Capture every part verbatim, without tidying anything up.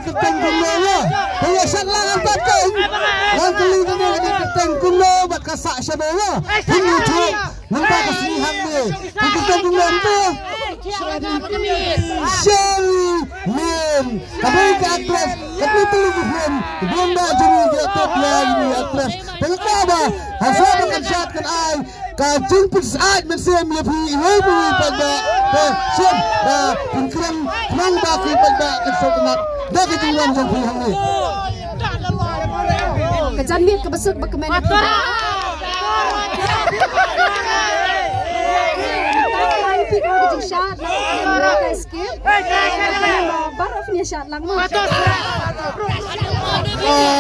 Teng kumno ïa. Te ïa shat lang artat ka. Ngan kylli tang ïa ka teng kumno bad ka sah shano ïa. Phin ïathuh nangta ka sngi hangne. Ka teng kumno ïa. Sherry Lynn. Ka dei ka actress. Ka dei ka film. Ka dei ba jong ngi ka top ïa ngi actress. Te ka ba ha sha ba kan shat kan ai. Ka jingpynsyaid mynsiem ïa phi iwei pa iwei paidbah. Te shem ba pynkhreh khnang ba ki paidbah kin sngewtynnat da ka jingwan jong phi hangne. Ka janmiet kaba suk ba kmen. Ka jingshad. Skip. Baroh phin ïa shad lang mo. Ah,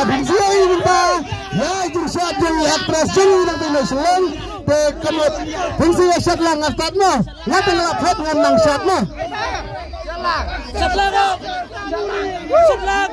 phin ïa i mynta. Ïa i jingshad jong i actress jong i nangta na Shillong. Te ka mut phin ïa shad lang nga start mo. Nga te nga la phet ngan nang shad mo. Shad lang. Shad lang.